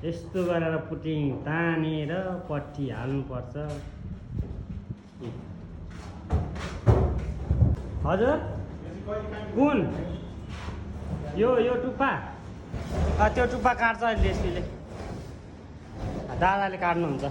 यस्तो गरेर पुटिङ तानेर पट्टी हाल्नुपर्छ। हजुर कुन यो टुप्पा त्यो टुप्पा काट्छ अहिले यसले दादाले काट्नुहुन्छ।